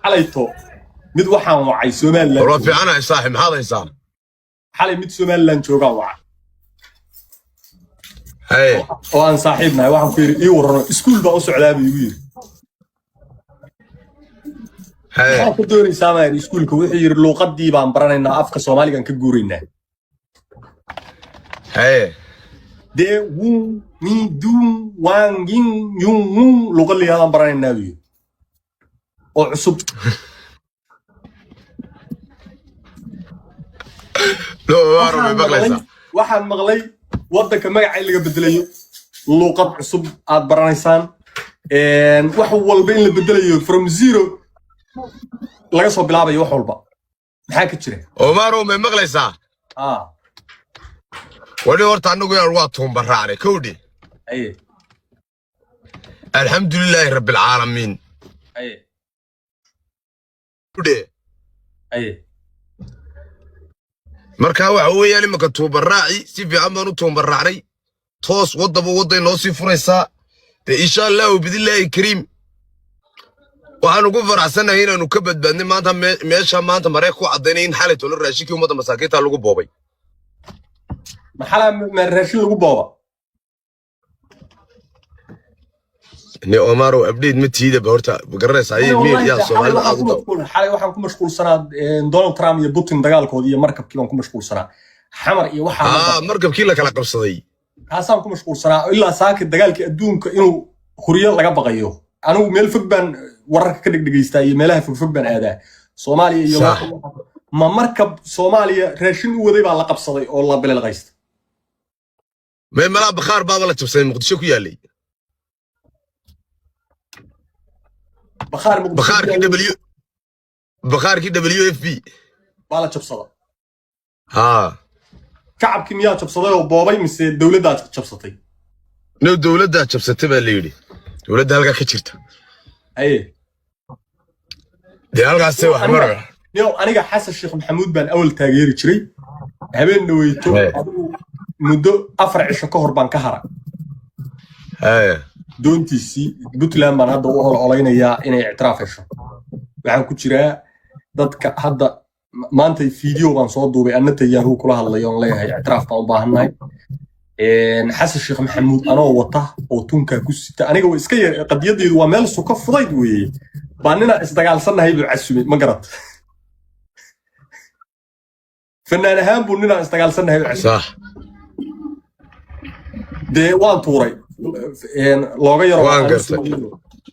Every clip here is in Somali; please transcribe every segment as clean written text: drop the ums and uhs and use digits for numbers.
Xalayto mid waxaan wacay Somaliland. War, waa fiicanahay saaxib, maxaad haysaa? Xalay mid Somaliland joogaan wacay Haye. oo aan saaxiib nahay. Waxaan ku yidhi, "Ii warrano, iskuul baa u socdaa," buu igu yidhi. Haye. "Maxaad ka doonaysaa?" baan yidhi iskuulka. Wuxuu yidhi, "Luuqadii baan baranaynaa, afka Soomaaligaan ka guuraynaa." Haye. Dee wun mi dun wangin yun wun luuqad la yidhahdaan baranaynaa, buu yidhi, oo cusub. No, waaro may Waxaan maqlay maqlaysaa? Waxaan maqlay waddanka magaca in laga bedelayo, luuqad cusub aad baranaysaan, wax walba in la bedelayo, from zero laga soo bilaabayo wax walba. Maxaa ka jira? Omaro, may maqlaysaa? Ah. Wali horta annagu yaan waa tuumbaraacnay kowdhi. Aye. Alxamdulilaahi rabbilcaalamiin. Aye. Kowdhi. Aye. Marka waxa weeyaan imanka tuumbaraaci si fiican baan u tuumbaraacnay, toos waddaba wadday noo sii furaysaa dee, insha Allahu bidillaahi kariim. Waxaanu ku faraxsannahay inaanu ka badbaadnay maanta meesha maanta Mareykan ku caddaynay in xalay tolo raashinkii ummadda masaakiinta lagu boobay. Maxaa ma raashin lagu booba? Ne Omaro, update ma tiidaba horta, ma garanaysaa ayay media Soomaalida aad u dab. Xalay waxaan ku mashquulsanaa Donald Trump iyo Putin dagaalkoodii iyo markabkii baan ku mashquulsanaa, Xamar iyo waxaa la Aa, markabkii la kala qabsaday. Kaasaan ku mashquulsanaa ilaa saaka, dagaalkii adduunka inuu huryo laga baqayo. Anigu meel fog baan wararka ka dhegdhegaystaa iyo meelaha fogfog baan aadaa, Soomaaliya iyo ma markab Soomaaliya raashin u waday baa la qabsaday oo la bililqaysta. May, malaa bakhaar baaba la jabsaday Muqdisho ku yaalay. Bakhaar Muqdisho ku Bakhaarkii yaalay. W, bakhaarkii WFP. Baa la jabsada? Haa. Shacabkii miyaa jabsaday oo boobay mise dowladdaa jabsatay? No, dowladdaa jabsatay baa la yidhi, dowladda halkaa ka jirta. Haye. Dee halkaasee wax maraya. Niyow, aniga Xasan Sheekh Maxamuud baan awal taageeri jiray. Habeen dhaweyto adigu muddo 4 cisho ka hor baan ka hara doontiisii. Puntland baan hadda u ololaynayaa inay ictiraaf hesho. Waxaan ku jiraa dadka hadda maanta video baan soo duubay aan Netanyahu kula hadlayo oon leeyahay ictiraaf baan u baahannahay. Xasan Sheekh Maxamuud anoo wata oo tunkaa ku sita, aniga way iska yar, qadiyadaydu waa meel suka fudayd weeye, baa ninaa isdagaalsannahay buu casumay, ma garat? Fanaan ahaan buu ninaa isdagaalsannahay u casumay. Dee waan tuuray looga yaro Waan aan u gartay.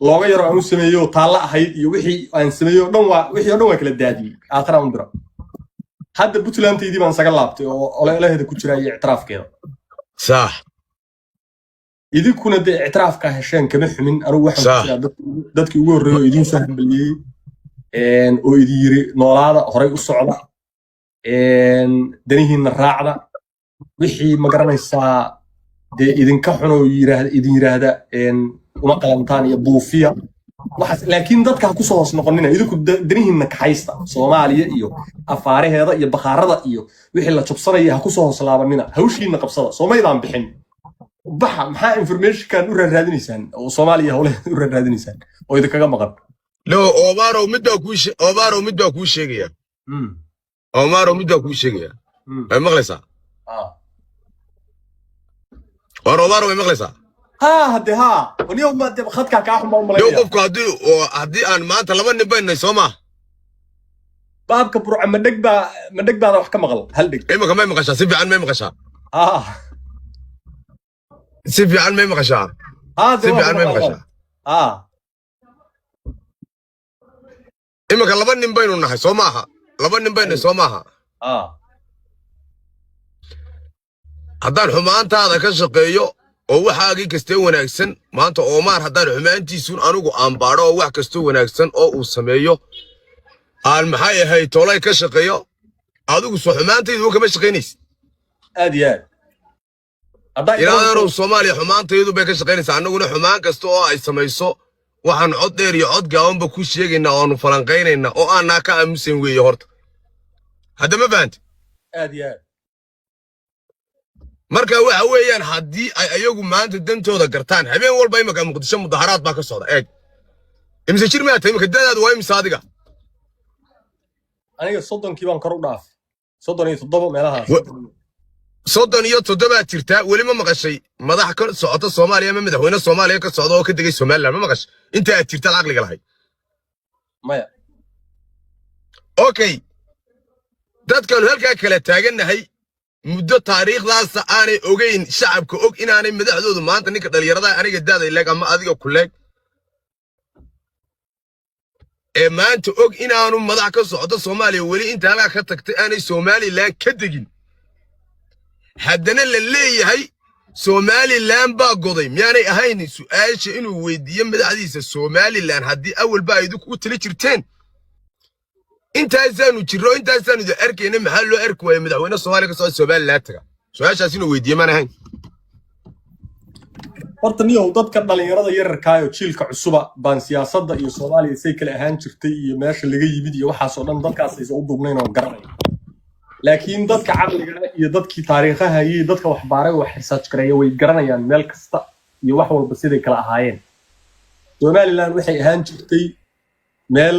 looga yaro aan u sameeyo taalla ahayd iyo wixii aan sameeyo dhan, waa wixii oo dhan waa kala daadiyey, aakhiraan u dira. Hadda Puntlandtaydii baan isaga laabtay oo ololaheeda ku jira iyo ictiraafkeeda. Idinkuna dee ictiraafkaa hesheen kama xumin. Anigu waxaan ku jiraa dadkii ugu horreeyay oo idiin soo hambaliyey oo idin yiri, "Noolaada, horay u socda, danihiinna raacda." Wixii ma garanaysaa dee idinka xun oo idin yiraahda uma qalantaan iyo buufiya waxaas, laakiin dadka ha kusoo hoos noqonina. Idinku danihiinna kaxaysta, Soomaaliya iyo afaaraheeda iyo bakhaarada iyo wixii la jabsanaya ha kusoo hoos laabanina. Hawshiinna qabsada. Soomaydaan bixin baxa, maxaa informationkan u raaraadinaysaan oo Soomaaliya howlaheeda u raaraadinaysaan oo idinkaga maqan? No, Omaro, mid baa kuu Omaro, mid baa kuu sheegaya. Omaro, mid baa kuu sheegaya. Way maqlaysaa? Ah. War Omaro, way maqlaysaa? Haa, hadde haa, niyow ma de khadkaa kaa xun baan u Yo. malaynaya. Qofku haddii oo haddii aan maanta laba nin baynay, soo ma? Baabka Burca ma dheg baa, ma dheg baada wax ka maqal hal dheg. Imanka may maqashaa? Si fiican may maqashaa? Haa. Si fiican may maqashaa? Haa, de Si waa fiican ku may maqal. maqashaa? Haa. Imanka laba nin baynu nahay, soo maaha? Laba nin baynu, soo maaha? Haa. Haddaan xumaantaada ka shaqeeyo oo waxaagii kastee wanaagsan maanta Omar haddaan xumaantiisun anigu aan baadho oo wax kastoo wanaagsan oo uu sameeyo aan maxay ahayd toolay ka shaqeeyo, adigu soo xumaantaydu kama shaqaynaysid? Aad iyo aad haddaa Ilaadeerow, Soomaaliya xumaantaydu bay ka shaqaynaysaa. Annaguna xumaan kasta oo ay samayso waxaan cod dheer iyo cod gaabanba ku sheegaynaa oo aanu falanqaynaynaa oo aanaa ka aamusan weeye horta. Hadda ma fahanta? Aad iyo aad. Marka waxa weeyaan haddii ay ayagu maanta dantooda gartaan, habeen walba imanka Muqdisho mudaharaad baa ka socda. Eeg, imise jir maa tahay imanka? Dadaadu waa imise adiga? Aniga 30-kii baan kor u dhaafay, 37 meelahaas. 37-aad jirtaa. Weli ma maqashay madax ka socota Soomaaliya ama madaxweyne Soomaaliya ka socda oo ka degay Somaliland? Ma maqashay inta aad jirtaad caqliga lahayd? Maya. Okay, dadkanu halkaa kala taagannahay muddo taariikhdaasa aanay ogeyn. Shacabka og inaanay madaxdoodu maanta ninka dhallinyarada, aniga daada leeg ama adiga ku leeg, ee maanta og inaanu madax ka socdo Soomaaliya weli inta halkaa ka tagtay aanay Somaliland ka degin, haddana la leeyahay Somaliland baa goday. Miyaanay ahayn su'aasha inuu weydiiyo madaxdiisa Somaliland, haddii awalba ay idinku u tali jirteen, intaasaanu jirro, intaasaanu idin arkayna, maxaa loo arki waaya madaxweyne Soomaaliya ka socda Somaliland taga? Su-aashaas inuu weydiiye maan ahayn? Horta niyow, dadka dhalinyarada yararkaayo, jiilka cusuba baan siyaasadda iyo Soomaaliya say kale ahaan jirtay iyo meesha laga yimid iyo waxaasoo dhan dadkaas aysan u duubnayn oo garanaya. Laakiin dadka caqliga iyo dadkii taariikhaha iyo dadka waxbaaray oo wax research gareeya way garanayaan meel kasta iyo wax walba siday kala ahaayeen. Somaliland waxay ahaan jirtay meel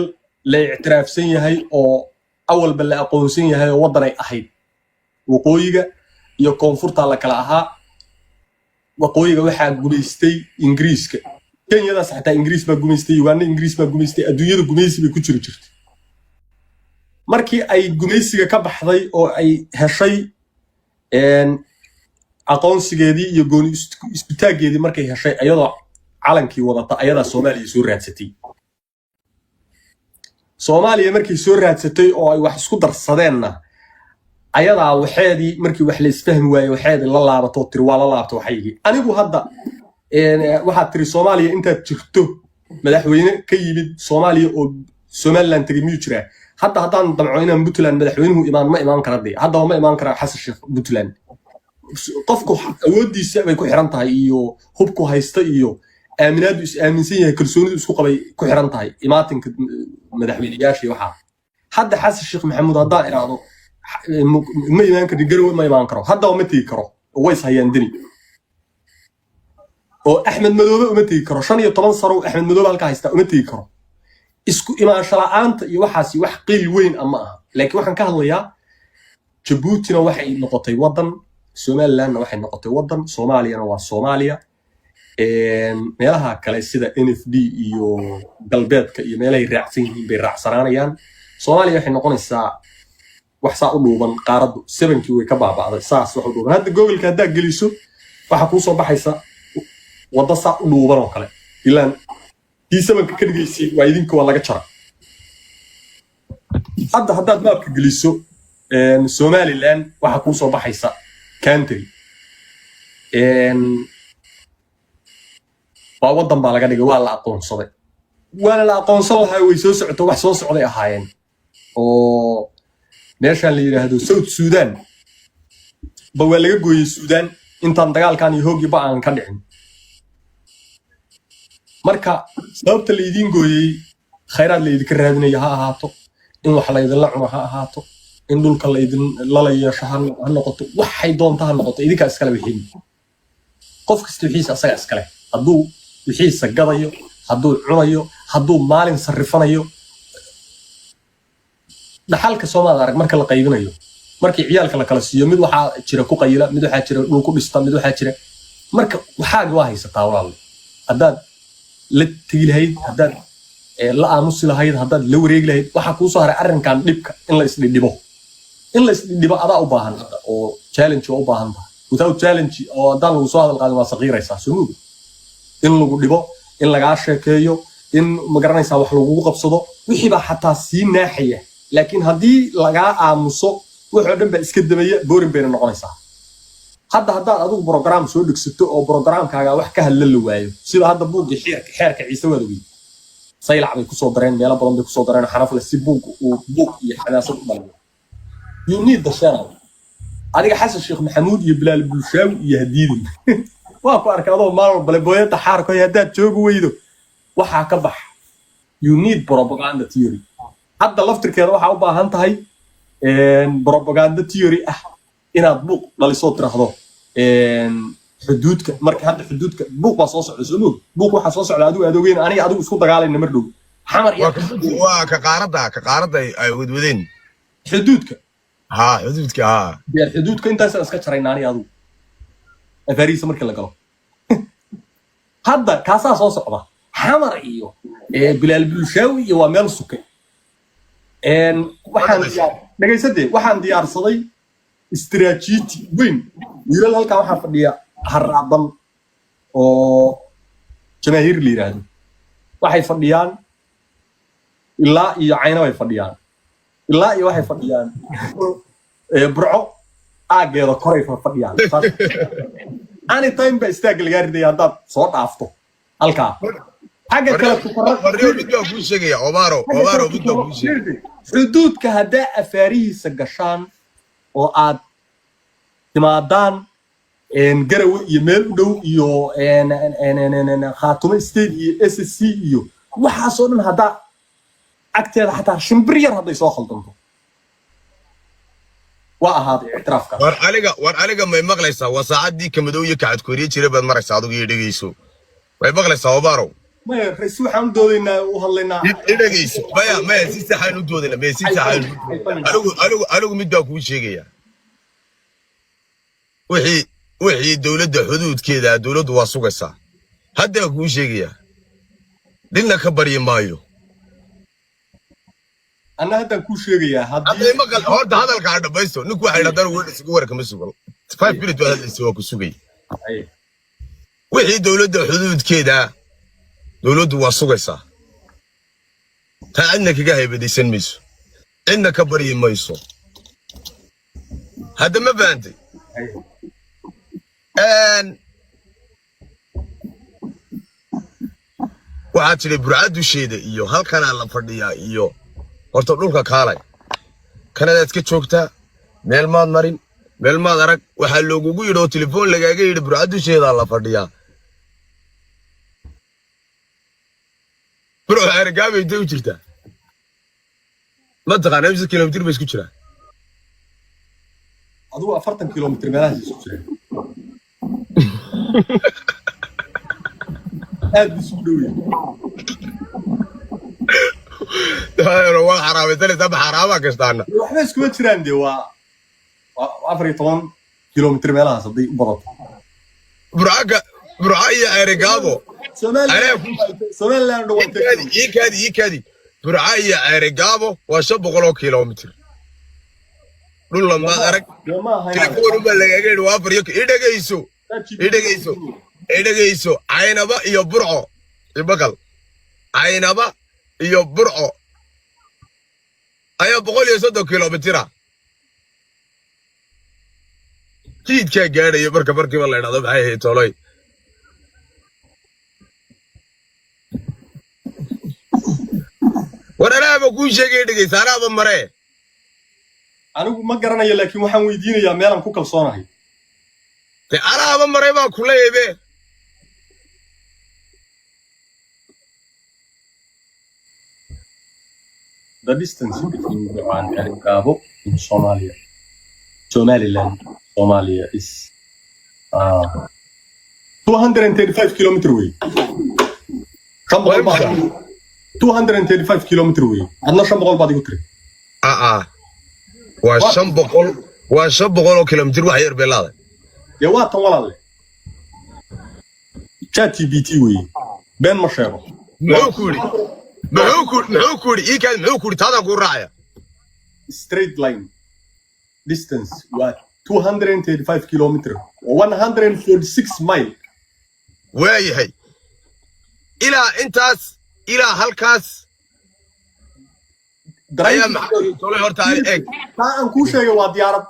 la ictiraafsan yahay oo awalba la aqoonsan yahay oo waddanay ahayd. Waqooyiga iyo koonfurta la kala ahaa. Waqooyiga waxaa gumaystay Ingiriiska, Kenyadaas xataa Ingiriis baa gumaystay, Uganda Ingiriis baa gumaystay. Adduunyada gumaysi bay ku jiri jirtay. Markii ay gumaysiga ka baxday oo ay heshay aqoonsigeedii iyo gooni isbitaaggeedii, markay heshay ayadoo calankii wadata, ayadaa Soomaaliya soo raadsatay. Soomaaliya markay soo raadsatay oo ay wax isku darsadeenna, ayadaa waxeedii markii wax la isfahmi waayey waxeedii la laabato, tiri waa la laabto waxaygii. Anigu hadda waxaad tiri Soomaaliya intaad jirto madaxweyne ka yimid Soomaaliya oo Somaliland tegay miyuu jiraa? Hadda haddaan damco inaan Puntland madaxweynuhu imaan, ma imaan kara dee. Haddaba ma imaan kara Xasan Sheekh Puntland. Qofku awooddiisa bay ku xiran tahay iyo hubku haysta iyo aaminaadu is aaminsan yahay, kalsoonidu isku qabay ku xiran tahay imaatinka madaxweyneyaasha iyo waxaa. Hadda Xasan Sheekh Maxamuud haddaan iraahdo ma imaan karin Garowe, ma imaan karo. Haddaba ma tegi karo oo ways hayaan Deni oo Axmed Madoobe uma tegi karo. 15 sano Axmed Madoobe halkaa haystaa, uma tegi karo. Isku imaansho la'aanta iyo waxaasi wax qiil weyn ama aha. Laakiin waxaan ka hadlayaa, Jabuutina waxay noqotay waddan, Somalilandna waxay noqotay waddan, Soomaaliyana waa Soomaaliya. Meelaha kale sida NFD iyo galbeedka iyo meelahay raacsan yihiin bay raacsanaanayaan. Soomaaliya waxay noqonaysaa wax saa u dhuuban. Qaaraddu sevenkii way ka baaba'day, saas wax u dhuuban. Hadda Googleka haddaad geliso, waxaa kuu soo baxaysa waddo saa u dhuuban oo kale. Ilaan kii sevenka ka dhigaysay waa idinka, waa laga jara. Hadda haddaad mapka geliso Somaliland, waxaa kuu soo baxaysa country. Waa waddan baa laga dhigay, waa la aqoonsaday, waana la aqoonsan lahaa. Way soo socoto, wax soo socday ahaayeen. Oo meeshaan la yidhaahdo South Sudan ba waa laga gooyey Sudan intaan dagaalkan iyo hoogii ba aan ka dhicin. Marka sababta laydiin gooyey, khayraad laydinka raadinaya ha ahaato, in wax laydinla cuno ha ahaato, in dhulka laydin lala yeesho ha noqoto, waxay doonta ha noqoto, idinkaa iskale wixiin. Qof kasta wixiisa asaga iskale. Hadduu wixiisa gadayo, hadduu cunayo, hadduu maalin sarrifanayo, dhaxalka Soomaad arag marka la qaybinayo, markii ciyaalka la kala siiyo, mid waxaa jira ku qayila, mid waxaa jira dhul ku dhista, mid waxaa jira. Marka waxaagi waa haysataa, walaal. Haddaad la tegi lahayd, haddaad la aamusi lahayd, haddaad la wareegi lahayd, waxaa kuu soo haray arrinkan dhibka in la isdhidhibo. In la isdhidhibo adaa u baahan hadda oo challenge waa u baahan tahay. Without challenge oo haddaan lagu soo hadal qaadin, waa saqiiraysaa, soo moogi. In lagu dhibo, in lagaa sheekeeyo, in magaranaysaa wax lagugu qabsado, wixii baa xataa sii naaxaya. Laakiin haddii lagaa aamuso, waxoo dhan baa iska damaya, boring bayna noqonaysaa. Hadda haddaad adigu program soo dhegsato oo programkaaga wax ka hadla la waayo, sida hadda buuggii Xeerka Ciise, waad ogey, Saylac bay kusoo dareen, meelo badan bay kusoo dareen xanafle, si buug uu buug iyo xamaasad u dhaliyo. You need the channel. Adiga Xasan Sheekh Maxamuud iyo Bilaal Bulshaawi iyo hadiidin waa ku arkay adoo maalin walbale booyada xaarkoy. Haddaad joogi weydo, waxaa ka bax. You need propaganda theory. Hadda laftirkeeda waxaa u baahan tahay propaganda theory ah inaad buuq dhalisoo tiraahdo xuduudka. Marka hadda xuduudka buuq baa soo socda, soo moog. Buuq waxaa soo socda adigu aad ogeyn, aniga adigu isku dagaalayna mar dhow Xamar iyo Waa ka qaaradda ay wadwadeen. Xuduudka. Haa, xuduudka, haa. Dee xuduudka intaasaan iska jaraynaa ani adigu afaarihiisa markii la galo. Hadda kaasaa soo socda. Xamar iyo Bilaal Bulshaawi iyo waa meel suke. Waxaan dhegaysade, waxaan diyaarsaday istiraatiiji weyn. Wiilal halkaa waxaa fadhiya haraadan oo jamaahiir la yidhaahdo, waxay fadhiyaan ilaa iyo Cayna bay fadhiyaan, ilaa iyo waxay fadhiyaan Burco aaggeeda koray fadhiyaan. Anytime ba istaagga lagaa ridaya haddaad soo dhaafto halkaa xagga kale. Warriyo, mid baa kuu sheegaya, Omaro. Omaro, mid baa kuu sheegaya. Xuduudka haddaa afaarihiisa gashaan oo aad timaadaan Garawe iyo meel u dhow iyo Khaatumo State iyo SSC iyo waxaasoo dhan, haddaa agteeda xataa shimbir yar hadday soo khaldanto, waa ahaaday ictiraafka. War aniga, war aniga, may maqlaysaa? Waa saacaddii kamadow iyo kacadkooriye jira baad maraysaa adigu iyo dhegeyso. May maqlaysaa, Omaro? Maya, si waxaan u doodaynaa, u hadlaynaa. I dhegeyso. Maya, maya, si saxaan u doodayna. Maya, si saxaan. Anigu mid baa kuu sheegaya: wixii dowladda xuduudkeeda, dowladdu waa sugaysaa. Haddaa kuu sheegaya, dhinna ka baryi maayo. Anna haddaan kuu sheegayaa Hadda haddii maqal horta, hadalka ha dhamaysto. Ninku waxay yidhahdaan weyn isugu warka ma sugan. 5 minute baad hadlaysa, waa ku sugay. Wixii dowladda xuduudkeeda, dowladdu waa sugaysaa. Taa cidna kaga haybadaysan mayso, cidna ka baryi mayso. Hadda ma fahantay? Waxaad tidhi Burca dusheeda iyo halkanaa la fadhiyaa iyo horta dhulka kaalay kanadaad ka joogtaa, meel maad marin, meel maad arag. Waxaa loogugu yidhi oo telefoon lagaaga yidhi Burca dusheedaa la fadhiyaa. Burco Ceerigaabo intay u jirtaa? Ma taqaana imse kilomitir bay isku jiraan? Adigu 40 kilomitir meelahaas isku jiraan, aad buu isugu dhow yahay. Waa xaraamaysanaysaa, ma xaraamaa gashtaana? Waxba iskuma jiraan dee, waa 14 kilomitir meelahaas hadday u badato. Burcaka, Burca iyo Ceerigaabo. Somaliland dhow. Iikaadi, iikaadi, iikaadi. Burca iyo Ceerigaabo waa 500 kilomitir. Dhul lamaad arag, telefoon unbaa lagaaga yidhi waa afar iyo. I dhegayso, i dhegayso, i dhegayso. Caynaba iyo Burco, ibaqal, Caynaba iyo Burco ayaa 130 kilomitira. Jiidkaa gaadhaya marka markiiba la idhahdo maxay ahayd tolay. War anaaba kuu sheegaya, dhegaysa, anaaba maree. Anigu ma garanayo, laakiin waxaan weydiinayaa meelaan ku kalsoonahay. De anaaba maray baa ku leeyahay be. The distance between Burco and Ceerigaabo in Somalia, Somaliland, Somalia is 235 kilometer wey. 500 baad, 235 kilometer wey. Adna 500 baad igu tiri. Aa, waa 500, waa 500 kilomitir, wax yar bay leedahay. Dee waa tan walaalle, ChatGPT wey, been ma sheego. Muxuu ku yidhi? Muxuu ku yidhi? Iikaad, muxuu ku yidhi? Taadaan kuu raacaya. Straight line distance waa 235 kilometer, 146 mile. Waayahay, ilaa intaas, ilaa halkaas ayaa maxaa tolay horta ani eeg. Taa aan kuu sheegay waa diyaarad.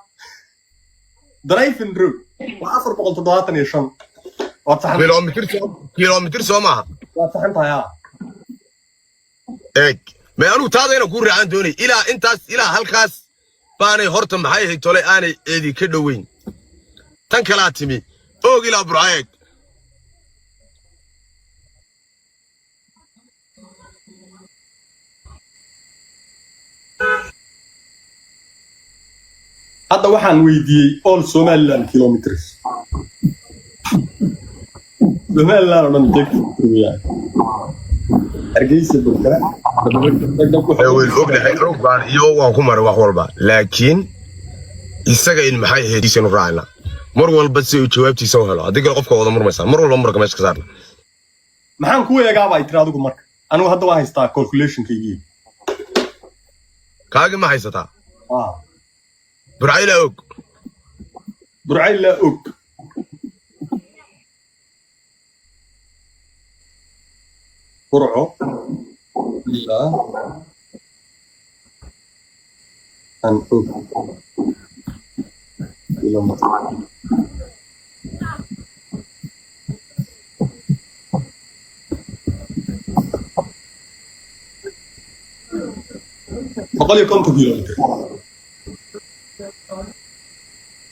Driving road waa 475. Waad saxan. Kilomitir soo, kilomitir soo maaha? Waad saxan tahay, haa. Eeg, may anugu taadayna kuu raacaan doonay. Ilaa intaas, ilaa halkaas baanay horta maxay ahayd tolay aanay eedi ka dhoweyn. Tan kalaa timi Oog ilaa Burca, eeg. Hadda waxaan weydiiyey all Somaliland kilometers, Somaliland oo dhan intee kilometer weeyaan? Hargeysa, Berbera. Ee, waynu ognahay, anugu baan iyo waan ku maray wax walba, laakiin isaga in maxay ahayd isanu raacna mar walba si uu jawaabtiisa u helo. Haddii kale qofka wada murmaysaa mar walba, muranka meesha ka saarna. Maxaan ku eegaaba ay tiri adigu? Marka anigu hadda waan haystaa calculationkaygii. Kaagi ma haysataa? Ah. Burcayla Og. Burcayla Og, Burco ilaa aan Og kilometer. 150 kilometer.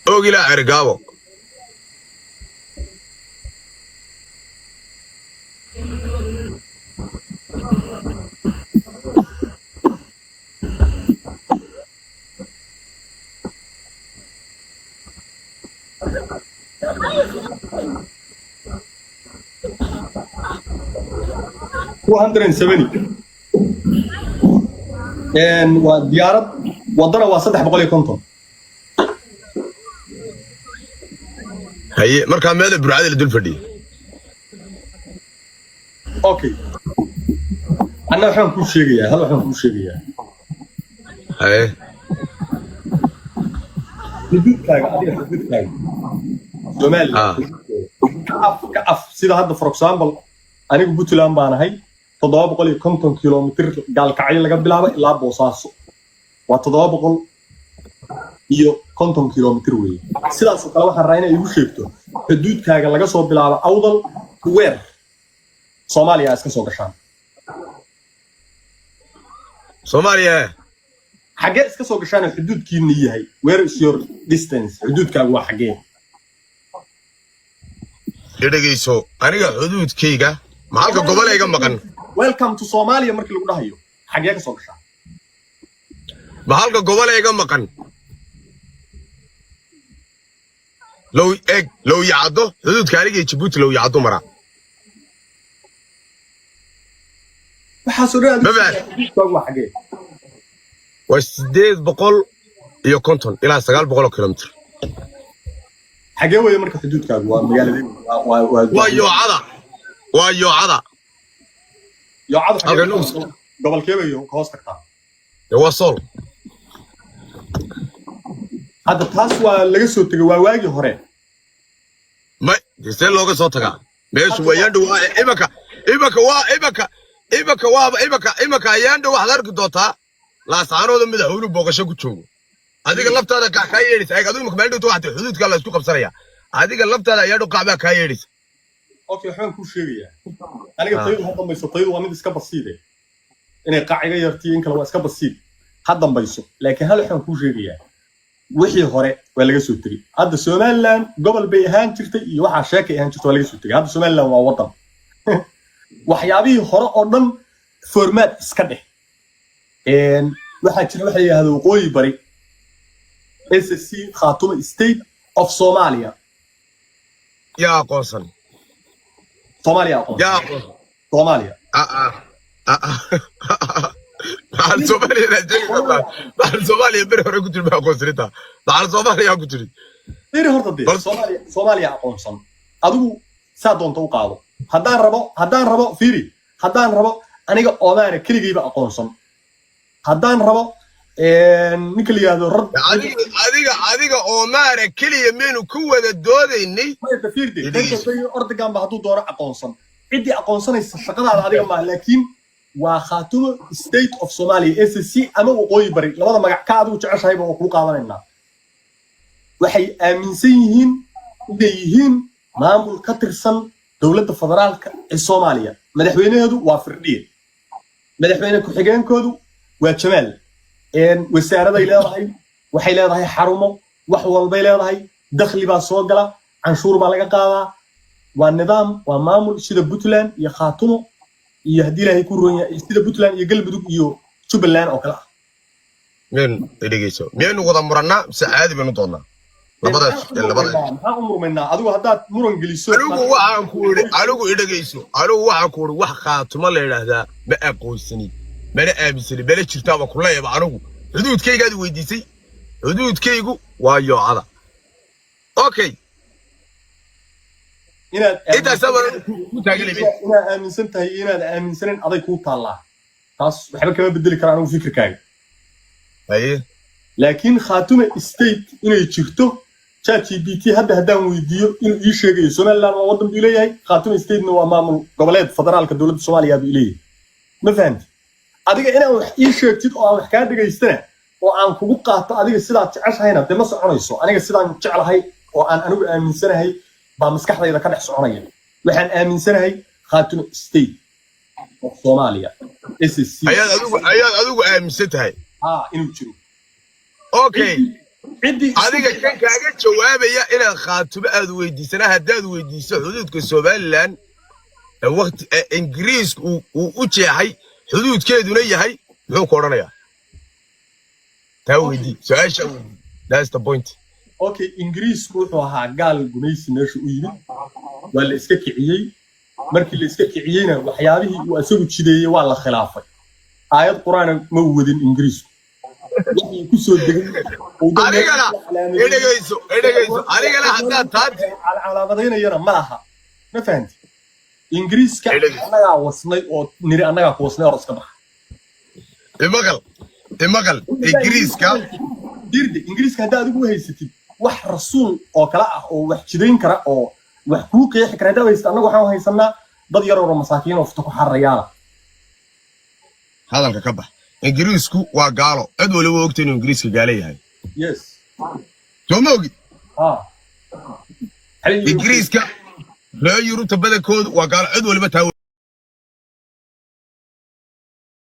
Og ilaa Cergaabo. 270. Waa diyaarad, wadana waa 350. Haye, markaa meeda Burcada la dul fadhiyay? Okay, anna waxaan kuu sheegayaa, hal waxaan kuu sheegayaa. Haye. Xuduudkaaga adiga, xuduudkaaga Somaliland ka af ka af, sida hadda, for example, anigu Puntland baan ahay, 750 kilomitir Gaalkacyo laga bilaabo ilaa Boosaaso waa 750 kilomitir weeye. Sidaasoo kale waxaan rabaa inay igu sheegto xuduudkaaga laga soo bilaabo Awdal weer Soomaaliya iska soo gashaan. Soomaaliya. Xaggee iska soo gashaan xuduudkiina yahay? Where is your distance? Xuduudkaagu waa xaggee? Dhegeyso, aniga xuduudkayga maxalka gobolayga maqan. Welcome to Somalia markii lagu dhahayo, xaggee ka soo gashaa? Maxalka gobolayga maqan, Low eg, Low Yacdo, xuduudka aniga iyo Jabuuti Low Yacdo maraa. Waxaasoo dhan Ma fahad? Xuduudkaagu waa xaggee? Waa 850 ilaa 900 kilomitir. Xaggee weeye marka xuduudkaagu? Waa magaaladee? Waa Waa Yoocada, waa Yoocada. Yoocadu xaggee? Halkan Gobolkee bay ka hoos tagtaa? Dee waa Sool. Hadda taas waa laga soo tegay, waa waagii hore. May, dee see looga soo tagaa? Meeshu waa yaandhow, waa imaka waa imaka waaba imaka ayaandhow. Waxaad arki doontaa Laasaanooda madaxweynuhu booqasho ku joogo. Adiga laftaada qac kaa yeedhaysa. Eeg, adigu imaka maalin dhowta waxaa tihi xuduudkaa la isku qabsanaya. Adiga laftaada ayaandhow qac baa kaa yeedhaysa. Okay, waxbaan kuu sheegayaa aniga. Ah. Tayadu ha dambayso, tayadu waa mid iska basiide. Inay qac iga yartiyo in kale waa iska basiid, ha dambayso. Laakiin hal waxaan kuu sheegayaa: wixii hore waa laga soo tegey. Hadda Somaliland gobol bay ahaan jirtay iyo waxaa sheekay ahaan jirtay waa laga soo tegey. Hadda Somaliland waa waddan. Waxyaabihii hore oo dhan format iska dheh. Waxaa jira waxa la yidhahda Waqooyi Bari, SSC, Khaatuma State of Somalia. Yaa aqoonsan? Soomaaliya aqoonsan. Yaa aqoonsan? Soomaaliya. Ah, ah. Ah, ah. Maxal Soomaaliya inaad sheegi kartaa? Maxal Soomaaliya beri hore ku jiri ma aqoonsanintaa? Maxal Soomaaliya ku jiri? Beri horta dee Soomaaliya, Soomaaliya aqoonsan. Adigu saa doonta u qaado. Haddaan rabo, fiiri, haddaan rabo aniga Oomaana keligayba aqoonsan, haddaan rabo ninka la yidhaahdo rad. Adiga Oomaara keliya miyaynu ku wada doodaynay? Maya, fiirde. Idhegeyso. Erdogan ba hadduu doono aqoonsan. Ciddii aqoonsanaysa shaqadaada adiga maaha, laakiin waa Khaatumo State of Somalia, SSC ama Waqooyi Bari, labada magac ka adigu jeceshahayba waa kuu qaadanaynaa. Waxay aaminsan yihiin inay yihiin maamul ka tirsan dowladda federaalka ee Soomaaliya. Madaxweynaheedu waa Firdhiye, madaxweyne ku-xigeenkoodu waa Jamaal. Wasaaraday leedahay, waxay leedahay xarumo, wax walbay leedahay, dakhli baa soo gala, canshuur baa laga qaadaa. Waa nidaam, waa maamul sida Puntland iyo Khaatumo iyo haddii Ilaahay ku roon yahay sida Puntland iyo Galmudug iyo Jubbaland oo kale ah. Miyaynu, dhegeyso, miyaynu wada murannaa mise caadi baynu doonnaa? Labadaas labada. Maxaan u murmaynaa? Adigu haddaad muran geliso. Anigu waxaan ku idhi, anigu idhagayso, anigu waxaan ku idhi wax Khaatumo la yidhaahdaa ma aqoonsani, mana aaminsani, mana jirtaaba ku leeyaba. Anigu xuduudkaygaad weydiisay, xuduudkaygu waa Yoocada, okay? Inaad Intaasaa baan ku taaganay. Inaad aaminsan tahay iyo inaad aaminsanin aday kuu taallaa. Taas waxba kama bedeli kara anigu fikirkaaga. Haye. Laakiin Khaatume State inay jirto, ChatGPT hadda haddaan weydiiyo inuu ii sheegayo Somaliland waa waddan buu leeyahay, Khaatume Statena waa maamul goboleed federaalka dowladda Soomaaliya buu leeyahay. Ma fahamti? Adiga inaan wax ii sheegtid oo aan wax kaa dhegaystana oo aan kugu qaato adiga sidaad jeceshahayna, dee ma soconayso. Aniga sidaan jeclahay oo aan anigu aaminsanahay baa maskaxdayda ka dhex soconaya. Waxaan aaminsanahay Khaatume State of Soomaaliya, SSC. Ayaad adigu aaminsan tahay? Ah, inuu jiro. Okay. Ciddii Adiga kan kaaga jawaabaya inaad Khaatumo aad weydiisana, haddaad weydiiso xuduudka Somaliland ee waqti ee Ingiriisku uu u jeexay, xuduudkeeduna yahay, muxuu ku odhanayaa? Taa weydii, su-aasha weydii. That's the point. Okay, Ingiriisku wuxuu ahaa gaal gumaysi meesha u yimid. Waa la iska kiciyey. Markii la iska kiciyeyna, waxyaabihii uu isagu jideeyey waa la khilaafay. Aayad Qur-aana ma wadin Ingiriisku, wixii ku soo degay uu dad meel Anigana ku calaamadeeyey- idhegayso, idhegayso, anigana haddaad taati calaamadaynayana ma laha. Ma fahanti? Ingiriiska Idhegayso. annagaa wasnay oo niri, annagaa ku wasnay, or iska baxa. Imaqal, imaqal, Ingiriiska Dirde, Ingiriiska haddaa adigu u haysatid wax rasuul oo kale ah oo wax jidayn kara oo wax kuu qeexi kara haddaa haysatid, annagu waxaan haysanaa dad yaroo masaakiin oo futa ku xararayaala. Hadalka ka bax. Ingiriisku waa gaalo, cid waliba ogta inuu Ingiriiska gaalo yahay. Yes. Soo ma ogid? Ha. Ingiriiska, reer Yurubta badankoodu waa gaalo, cid waliba taa.